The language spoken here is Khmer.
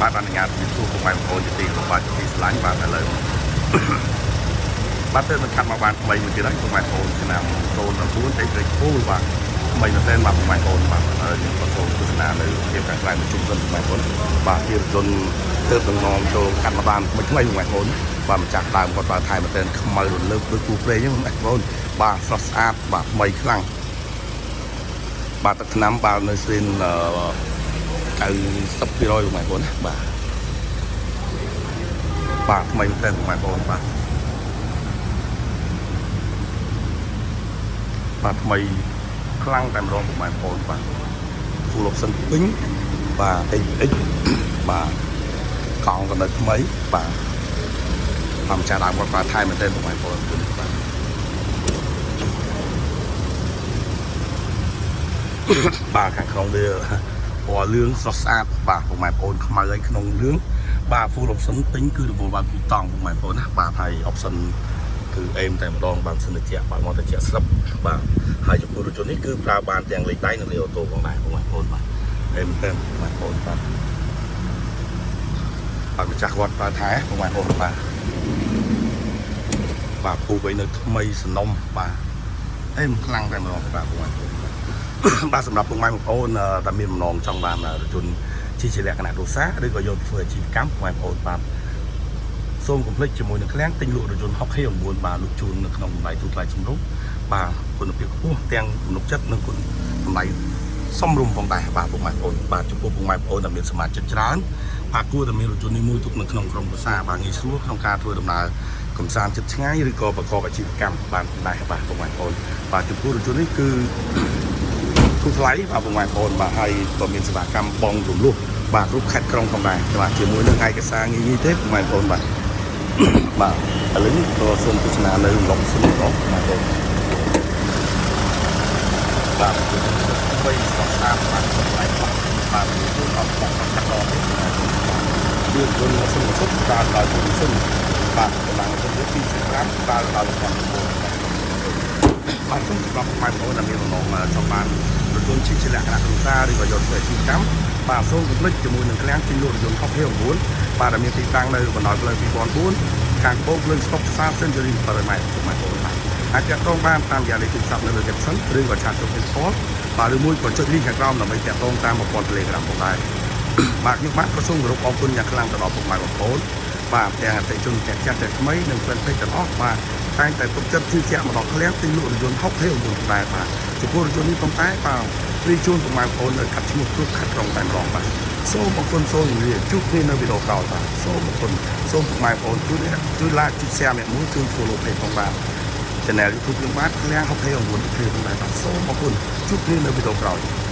បាទអនុញ្ញាតជម្រាបសួរពុកម៉ែបងប្អូនជាទីគោរពបាទជាទីស្រឡាញ់បាទឥឡូវបាទទៅនឹងកាត់មកបានថ្មីមួយទៀតហើយពុកម៉ែបងប្អូនឆ្នាំ09 X Full បាទថ្មីមែនទែនបាទពុកម៉ែបងប្អូនបាទឥឡូវយើងក៏សូមទស្សនានៅភាពខាងក្រៅមួយជុំសិនពុកម៉ែបងប្អូនបាទជារថយន្តទើបនឹងនាំចូលកាត់មកបានថ្មីថ្មីពុកម៉ែបងប្អូនបាទម្ចាស់ដើមគាត់បាទថែមែនទែនខ្មៅរលើបដូចគូព្រេងហ្នឹងពុកម៉ែបងប្អូនបាទស្រស់ស្អាតបាទថ្មីខ្លាំងបាទទឹកថ្នាំបាទនៅស្រីន90%ពុកម៉ែបងប្អូនណាបាទបាទថ្មីមែនទែនពុកម៉ែបងប្អូនបាទបាទថ្មីខ្លាំងតែម្ដងពុកម៉ែបងប្អូនបាទ full option ពេញបាទ HX បាទកង់ក៏នៅថ្មីបាទតាមចាស់ដើមគាត់ប្រើថែមែនទែនពុកម៉ែបងប្អូនបាទបាទខាងក្នុងវាពណ៌លឿងស្រស់ស្អាតបាទពុកម៉ែបងប្អូនខ្មៅឲ្យក្នុងលឿងបាទ full option ពេញគឺរវល់បានពីរតង់ពុកម៉ែបងប្អូនណាបាទហើយ option គឺអេមតែម្ដងបានសិនជាបាទមកតែជាស្លឹបបាទហើយចំពោះរថយន្តនេះគឺប្រើបានទាំងលេខដៃនិងលេខអូតូផងដែរពុកម៉ែបងប្អូនបាទអេមតែពុកម៉ែបងប្អូនបាទបាទម្ចាស់គាត់ប្រើថែពុកម៉ែបងប្អូនបាទបាទពូកអីនៅថ្មីសនំបាទអេមខ្លាំងតែម្ដងបាទពុកម៉ែបងប្អូនបាទបាទសម្រាប់ពុកម៉ែបងប្អូនដែលមានបំណងចង់បានរថយន្តជាជាលក្ខណៈគ្រួសារឬក៏យកទៅធ្វើអាជីវកម្មពុកម៉ែបងប្អូនបាទសូមកុំភ្លេចជាមួយនឹងឃ្លាំងទិញលក់រថយន្ត69បាទលក់ជូននៅក្នុងតម្លៃទូថ្លៃសមរម្យបាទគុណភាពខ្ពស់ទាំងទំនុកចិត្តនិងគុណតម្លៃសមរម្យផងដែរបាទពុកម៉ែបងប្អូនបាទចំពោះពុកម៉ែបងប្អូនដែលមានសមាជិកច្រើនបាទគួរតែមានរថយន្តនេះមួយទុកនៅក្នុងក្រុមគ្រួសារបាទងាយស្រួលក្នុងការធ្វើដំណើរកំសាន្តចិត្តឆ្ងាយឬក៏ប្រកបអាជីវកម្មបានដែរបាទពុកម៉ែបងប្អូនបាទចំពោះរថយន្តនេះគឺធូរថ្លៃបាទពុកម៉ែបងប្អូនបាទហើយក៏មានសេវាកម្មបងរំលោះបាទគ្រប់ខេត្តក្រុងផងដែរបាទជាមួយនឹងឯកសារងាយៗទេពុកម៉ែបងប្អូនបាទ បាទឥឡូវនេះក៏សូមទស្សនានៅឡុកសិនម្ដងបាទបងបាទបីស្រស់ស្អាតបាទសម្រាប់បាទជូនអត់បងកាត់ដល់ទេបាទវាយន្តម៉ាស៊ីនម៉ាស៊ីនដើរដល់ពុំសិនបាទកម្លាំងម៉ាស៊ីនវា2.5ដើរដល់1009បាទសូមសម្រាប់បងប្អូនដែលមានបំណងចង់បានរថយន្តជិះជាលក្ខណៈគ្រួសារឬក៏យកធ្វើអាជីវកម្មបាទសូមកុំភ្លេចជាមួយនឹងឃ្លាំងទិញលក់រថយន្ត69បាទដែលមានទីតាំងនៅបណ្ដោយផ្លូវ2004ខាងត្បូងភ្លើងស្តុបផ្សារ Century 700ម៉ែត្រពុកម៉ែបងប្អូនបាទអាចតាក់ទងបានតាមរយៈលេខទូរស័ព្ទនៅលើ caption ឬក៏chat ចូល Facebook បាទឬមួយក៏ចុច link ខាងក្រោមដើម្បីតាក់ទងតាមប្រព័ន្ធ Telegram ផងដែរបាទខ្ញុំបាទក៏សូមគោរពអរគុណយ៉ាងខ្លាំងទៅដល់ពុកម៉ែបងប្អូនបាទទាំងអតិថិជនទាំងចាស់ទាំងថ្មីនិង fan page ទាំងអស់បាទតែងតែទុកចិត្តជឿជាក់មកដល់ឃ្លាំងទិញលក់រថយន្ត69ដែរបាទចំពោះរថយន្តនេះផងដែរបាទព្រីជូនពុកម៉ែបងប្អូននៅកាត់ឈ្មោះគ្រប់ខេត្តក្រុងតែម្ដងបាទសូមអរគុណសូមជម្រាបជួបគ្នានៅវីដេអូក្រោយបាទសូមអរគុណសូមពុកម៉ែបងប្អូនជួយជួយ like ជួយ share អ្នកមួយជួយ follow page ផងបាទ channel YouTube ខ្ញុំបាទឃ្លាំង69គ្នាផងដែរបាទសូមអរគុណជួបគ្នានៅវីដេអូក្រោយ។